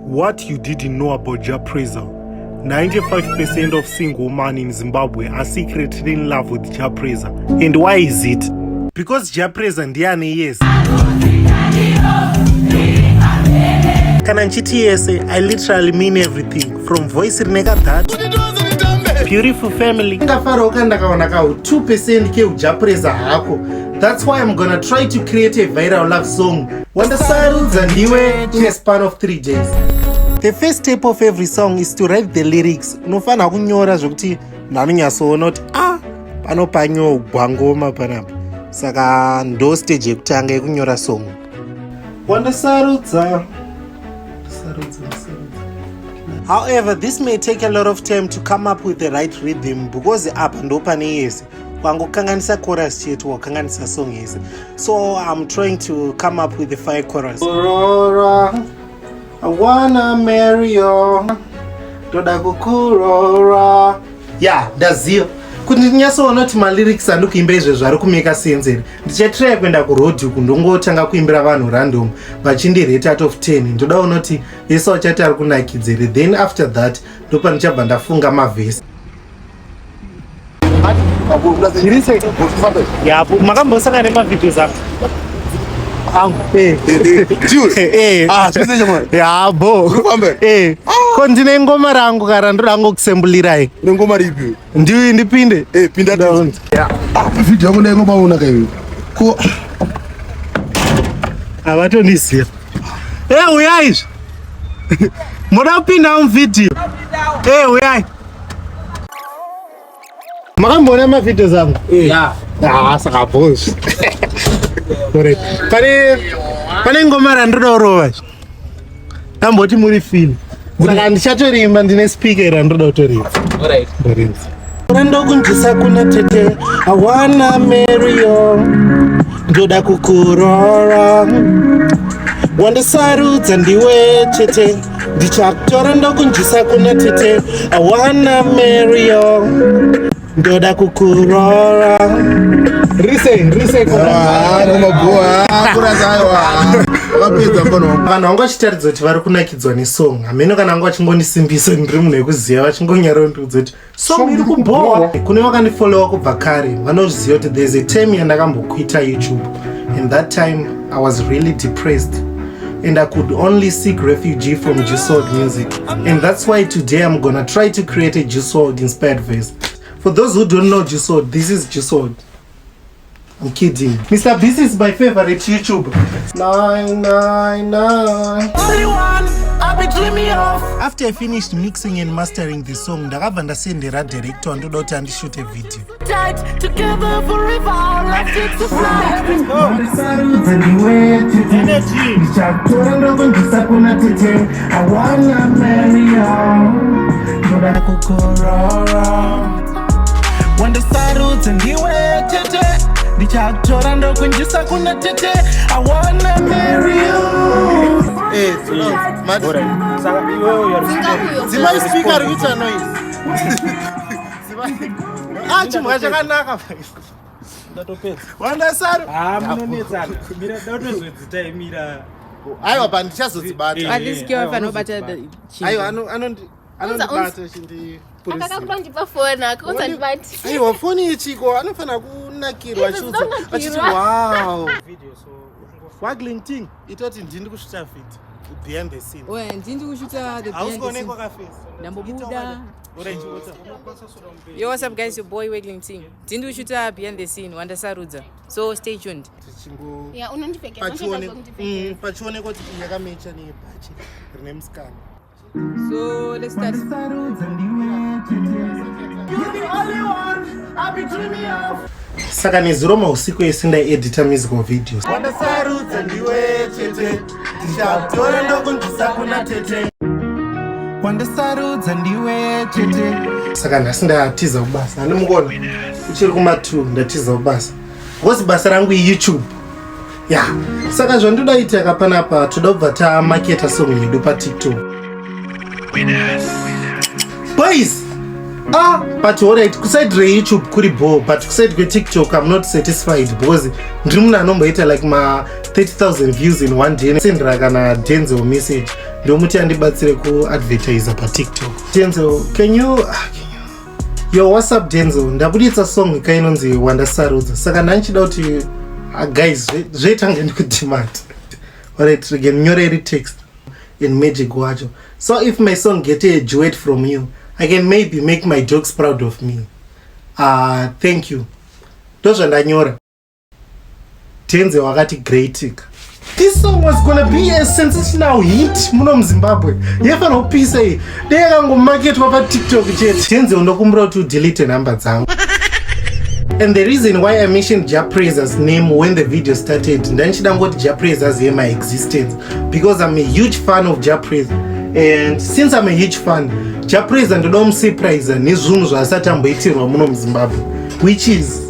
What you didn't know about Jah Prayzah: 95% of single men in Zimbabwe are secretly in love with Jah Prayzah. And why is it? Because Jah Prayzah ndiane yese. Kana nchiti yese, I literally mean everything, from voice rineka that, beautiful family. Ndingafarawo kana ndakawana kahu 2% keuJah Prayzah hako. That's why I'm gonna try to create a viral love song, "Wandasarudza Ndiwe", in a span of 3 days. The first step of every song is to write the lyrics. Unofanira kunyora zvekuti munhu anonyatsoona kuti, "Ah, pano panyogwa ngoma panapa." Saka ndo stage yekutanga yekunyora song. Wandasarudza, sarudza, sarudza. However, this may take a lot of time to come up with the right rhythm, because apa ndo pane yese. Wangokanganisa chorus chete, wakanganisa song yese. So I'm trying to come up with the fire chorus. Aurora, I wanna marry you. Ndoda kukurora. Ya, ndaziva kuti ndinyatsoona kuti malyrics andi kuimba izvezvo ari kumeka sense here. Ndichatraya kuenda kuroad uku, ndongotanga kuimbira vanhu random vachindirate out of 10. Ndoda kuona kuti vese vachati ari kunakidza here. Then after that ndopandichabva ndafunga mavhesi. Yapo makambosangana nemavideos angu angu Ah, Ya, bo. Ko ndine ngoma rangu kara ndoda ngokusembulirai. Nengoma ripi? Ndiwi ndipinde. Pinda. Ah, video yako ndaingomaona kaiwe ko. Havatoniziva. Uyai izvi, muda kupinda muvhidhiyo? Uyai. Makamboona mavideos angu? Ah, saka bhozvi. Pane ngoma randoda kurova, tamboti muri fili, saka ndichatorimba. Ndine speaker randoda kutoridza. Ndoridza ndokunzwisa kuna tete. I wanna marry you, ndoda kukurora. Wandisarudza ndiwe chete, ndichakutora ndokunzwisa kuna tete. I wanna marry you, ndoda kukurora. Rise rise. Ah, ngoma bho. Ah, kurasa, aiwa. Wakapedza, mfano wangu. Vanhu vanga vachitaridza kuti vari kunakidzwa nesong. Hameno kana vanga vachingondisimbisa, ndiri munhu wekuziva, vachingonyarondudza kuti song iri kubhowa. Kune vakandifollowa kubva kare vanoziva kuti there's a time yandakamboquita YouTube, and that time I was really depressed and I could only seek refuge from Juice WRLD music. And that's why today I'm gonna try to create a Juice WRLD inspired verse. For those who don't know Juice WRLD, this is Juice WRLD. I'm kidding. Mr. Beast is my favorite YouTuber. Nine nine nine. After I finished mixing and mastering the song, ndakabva ndasendera director wandoda kuti andishute video. Together forever, let's take the flight. Ndichatora ndokunzwisa kuna tete. I wanna marry you, ndoda kukurora. Wandisarudza ndiwe tete, ndichakutora ndokunzwisa kuna tete. I wanna marry you. Dzimai speaker rikuita noise. Ah, chimwa chakanaka. Ndatopedza. Wandasaru Ha, munonetsana. Mira, dautozodzitaimira. Aiwa, pa ndichazodzibata. At least ke vanobata. Aiwa, anondibata chindi. Akakakutondipa foni, akakusandibati. Aiwa, foni yechiko? Anofanira kunakirwa. Izvo Achiti dzinonakirwa. wow. Video, so Waggling Ting, itoti ndini kushuta video behind the scene. Oya, ndini kushuta the Hausi behind the kuonekwa scene. kaface. Ndambobuda. Ora. Yo, what's up guys, your boy Waggling Ting. Ndini kushuta behind the scene, "Wandasarudza". So stay tuned. Tichingo Ya, unondipfekeza. Pachionekwa kuti yakamecha nebhachi rine musikana. So let's start. You're the only one I've been dreaming of. Saka nezuro mausiku ese ndaiedita musical videos. Wandasarudza ndiwe chete, ndichatora ndokunzwisa kuna tete. Wandasarudza ndiwe chete. Saka nhasi ndatiza kubasa. Handimukona, uchiri kuma2. Ndatiza kubasa because basa rangu iYouTube ya. Saka zvandoda ita kapanapa, toda kubva tamaketa song yedu paTikTok, boys. Ah, but alright, kuside reYouTube kuri bho, but kuside kweTikTok I'm not satisfied, because ndiri munhu anomboita like ma 30,000 views in one day. Sendera kana Denzel message. Ndomuti andibatsire kuadvertisa paTikTok. Denzel, can you, ah, can you, yo, what's up, Denzel? Ndabuditsa song ka inonzi "Wandasarudza", saka ndandichida kuti, guys, zvoitanga ndikudemand. Alright, rege ndinyore text in magic wacho. So if my song get a duet from you, I can maybe make my dogs proud of me. Thank you. Ndozvandanyora. Denzel wakati great. This song was gonna be a sensational hit muno muZimbabwe. Yaifanira kupisa iyi, dai yakangomaketwa paTikTok chete. Denzel, ndokumbira kuti udelete nhamba dzangu. And the reason why I mentioned Jah Prayzah's name when the video started, ndandichida ngoti Jah Prayzah azive my existence, because I'm a huge fan of Jah Prayzah. And since I'm a huge fan, Jah Prayzah ndoda kumusurprise nezvinhu zvaasati amboitirwa muno muZimbabwe, which is